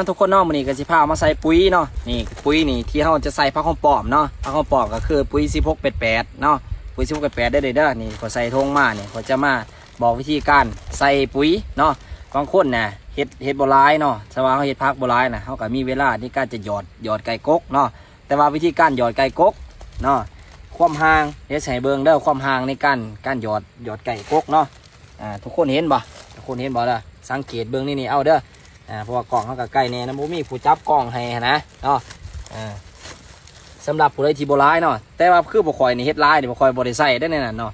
ທຸກຄົນເນາະ ມື້ນີ້ກໍຊິພາມາໃສ່ປຸ໋ຍເນາະ. ນີ້ປຸ໋ຍນີ້ທີ່ເຮົາຈະໃສ່ຜັກຫອມປ້ອມເນາະ, ຜັກຫອມປ້ອມກໍຄືປຸ໋ຍສິບຫົກແປດແປດເນາະ, ປຸ໋ຍສິບຫົກແປດແປດເດີ້ ເດີ້. ນີ້ຂ້ອຍໃສ່ຖົງມານີ້ ຂ້ອຍຈະມາບອກວິທີການໃສ່ປຸ໋ຍເນາະ. ບາງຄົນນະເຮັດ ເຮັດບໍ່ຫຼາຍເນາະ, ຖ້າວ່າເຮົາເຮັດຜັກບໍ່ຫຼາຍນະ ເຮົາກໍມີເວລາໃນການຈະຫຍອດ ຫຍອດໄກ່ກົກເນາະ. ແຕ່ວ່າວິທີການຫຍອດໄກ່ກົກເນາະ, ຄວາມຫ່າງ ດຽວຊິໃຫ້ເບິ່ງເດີ້ ຄວາມຫ່າງໃນການ ການຫຍອດ ຫຍອດໄກ່ກົກເນາະ. ອ່າ ທຸກຄົນເຫັນບໍ່? ທຸກຄົນເຫັນບໍ່ເດີ້? ສັງເກດເບິ່ງໃນນີ້ເອົາເດີ້. ອ່າ ເພາະວ່າກ້ອງເຮົາກໍໃກ້ແດ່ນະ, ບໍ່ມີຜູ້ຈັບກ້ອງໃຫ້ຫັ້ນນະເນາະ. ອ່າ ສຳລັບຜູ້ໃດທີ່ບໍ່ຫຼາຍເນາະ, ແຕ່ວ່າຄືພວກຂ້ອຍນີ້ເຮັດຫຼາຍນີ້ ພວກຂ້ອຍບໍ່ໄດ້ໃສ່ເດ້ໃນນັ້ນເນາະ,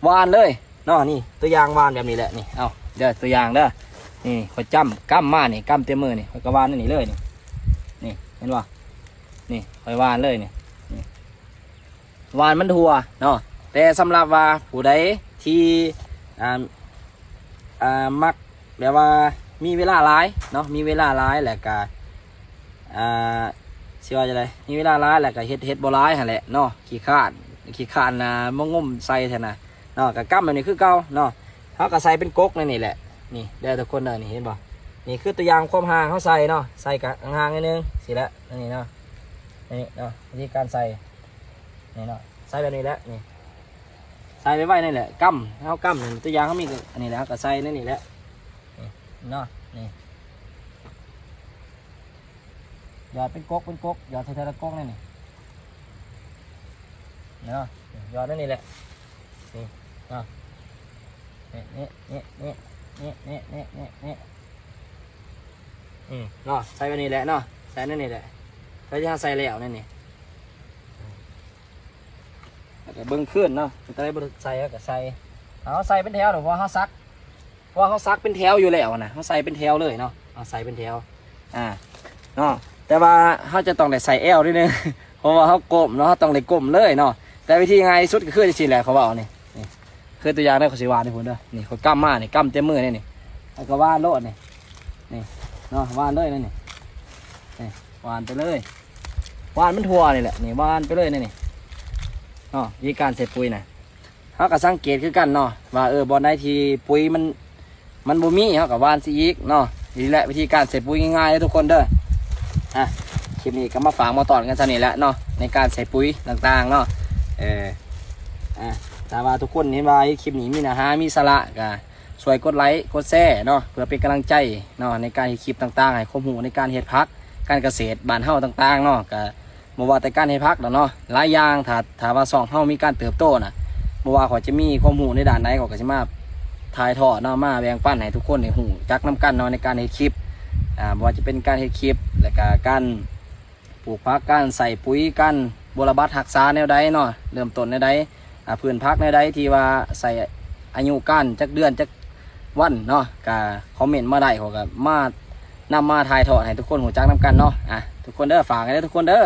ຫວ່ານເລີຍເນາະ. ນີ້ຕົວຢ່າງຫວ່ານແບບນີ້ແຫຼະ ນີ້ ເອົາເດີ້ ຕົວຢ່າງເດີ້. ນີ້ຂ້ອຍຈ້ຳ ກຳມານີ້ ກຳເຕັມມືນີ້ ຂ້ອຍກໍຫວ່ານໃນນີ້ເລີຍນີ້. ນີ້ເຫັນບໍ່? ນີ້ຂ້ອຍຫວ່ານເລີຍນີ້ ນີ້ ຫວ່ານມັນທົ່ວເນາະ. ແຕ່ສຳລັບວ່າຜູ້ໃດທີ່ ອ່າ ອ່າ ມັກແບບວ່າມີເວລາຫຼາຍເນາະ, ມີເວລາຫຼາຍ ແລ້ວກະ ອ່າ ຊິວ່າຈັ່ງໃດ ມີເວລາຫຼາຍ ແລ້ວກະເຮັດ ເຮັດບໍ່ຫຼາຍຫັ້ນແຫຼະເນາະ, ຂີ້ຄ້ານ ຂີ້ຄ້ານນະ ມາງົມໃສ່ແທ້ນະເນາະ, ກະກຳແບບນີ້ຄືເກົ່າເນາະ. ເຮົາກະໃສ່ເປັນກົກໃນນີ້ແຫຼະ ນີ້ເດີ້ທຸກຄົນເດີ້. ນີ້ເຫັນບໍ່? ນີ້ຄືຕົວຢ່າງຄວາມຫ່າງເຮົາໃສ່ເນາະ, ໃສ່ກະຫ່າງໆໜ້ອຍໜຶ່ງ ຊີ້ແຫຼະ ນີ້ເນາະ. ນີ້ເນາະ ວິທີການໃສ່ ນີ້ເນາະ ໃສ່ແບບນີ້ແຫຼະ ນີ້ ໃສ່ໄວໆນີ້ແຫຼະ ກຳ ເຮົາກຳ ຕົວຢ່າງເຮົາມີ ອັນນີ້ແຫຼະ ເຮົາກໍໃສ່ໃນນີ້ແຫຼະ ນີ້ເນາະ. ນີ້ຫຍອດເປັນກົກ ເປັນກົກ ຫຍອດໃສ່ເທື່ອລະກົກໃນນີ້ເນາະ, ຫຍອດໃນນີ້ແຫຼະ ນີ້ເນາະ ນີ້ ນີ້ ນີ້ ນີ້ ນີ້ ນີ້ ນີ້ ນີ້ ນີ້ ນີ້ ອືມ ເນາະ ໃສ່ແບບນີ້ແຫຼະເນາະ ໃສ່ໃນນີ້ແຫຼະ ໃສ່ທີ່ເຮົາໃສ່ແລ້ວໃນນີ້ ແລ້ວກໍເບິ່ງຄືນເນາະ ຕົວໃດບໍ່ໄດ້ໃສ່ເຮົາກໍໃສ່ ເຮົາໃສ່ເປັນແຖວເນາະ ເພາະວ່າເຮົາສັກ ເພາະວ່າເຮົາສັກເປັນແຖວຢູ່ແລ້ວນະ ເຮົາໃສ່ເປັນແຖວເລີຍເນາະ ເຮົາໃສ່ເປັນແຖວ ອ່າ ເນາະ ແຕ່ວ່າເຮົາຈະຕ້ອງໄດ້ໃສ່ແອວນິດໜຶ່ງ ເພາະວ່າເຮົາກົ້ມເນາະ ເຮົາຕ້ອງໄດ້ກົ້ມເລີຍເນາະ ແຕ່ວິທີງ່າຍທີ່ສຸດກໍຄືຈັ່ງຊີ້ແຫຼະ ເຂົາເວົ້ານີ້ ນີ້ ຄືຕົວຢ່າງເດີ ຂ້ອຍຊິຫວ່ານໃຫ້ພຸ້ນເດີ ນີ້ ຂ້ອຍກຳມານີ້ ກຳເຕັມມືເລີຍນີ້ ແລ້ວກໍຫວ່ານໂລດນີ້ ນີ້ເນາະ ຫວ່ານເລີຍນີ້ ນີ້ ຫວ່ານໄປເລີຍ ຫວ່ານມັນທົ່ວນີ້ແຫຼະ ນີ້ ຫວ່ານໄປເລີຍນີ້ ນີ້ເນາະ ວິທີການໃສ່ປຸ໋ຍນະ ເຮົາກໍສັງເກດຄືກັນເນາະ ວ່າ ເອີ ບ່ອນໃດທີ່ປຸ໋ຍມັນ ມັນບໍ່ມີ ເຮົາກໍຫວ່ານຊິອີກເນາະ. ນີ້ແຫຼະວິທີການໃສ່ປຸ໋ຍງ່າຍໆເດີທຸກຄົນເດີ. ອ່ະ ຄລິບນີ້ກໍມາຝາກມາຕ້ອນກັນສ່ຳນີ້ແຫຼະເນາະ ໃນການໃສ່ປຸ໋ຍຕ່າງໆເນາະ. ເອີ ອ່ະ ຖ້າວ່າທຸກຄົນເຫັນວ່າຄລິບນີ້ມີເນື້ອຫາ ມີສາລະ ກໍຊ່ວຍກົດໄລ ກົດແຊເນາະ ເພື່ອເປັນກຳລັງໃຈເນາະ ໃນການເຮັດຄລິບຕ່າງໆ ໃຫ້ຄວາມຮູ້ໃນການເຮັດຜັກ ການກະເສດບ້ານເຮົາຕ່າງໆເນາະ. ກໍ ບໍ່ວ່າແຕ່ການເຮັດຜັກດອກເນາະ ຫຼາຍຢ່າງ ຖ້າ ຖ້າວ່າຊ່ອງເຮົາມີການເຕີບໂຕນະ ບໍ່ວ່າຂ້ອຍຈະມີຄວາມຮູ້ໃນດ້ານໃດ ຂ້ອຍກໍຊິມາຖ່າຍທອດເນາະ ມາແບ່ງປັນໃຫ້ທຸກຄົນໄດ້ຮູ້ຈັກນຳກັນເນາະ ໃນການເຮັດຄລິບ ອ່າ ບໍ່ວ່າຈະເປັນການເຮັດຄລິບ ແລ້ວກະການປູກຜັກ ການໃສ່ປຸ໋ຍ ການບົວລະບັດຮັກສາແນວໃດເນາະ ເລີ່ມຕົ້ນແນວໃດ ອ່າ ພືນຜັກແນວໃດທີ່ວ່າໃຊ້ອາຍຸການຈັກເດືອນຈັກວັນເນາະ ກະຄອມເມັນມາໄດ້ ຂ້ອຍກະມາ ນຳມາຖ່າຍທອດໃຫ້ທຸກຄົນຮູ້ຈັກນຳກັນເນາະ. ອ່ະ ທຸກຄົນເດີ ຝາກໄວ້ເດີທຸກຄົນເດີ.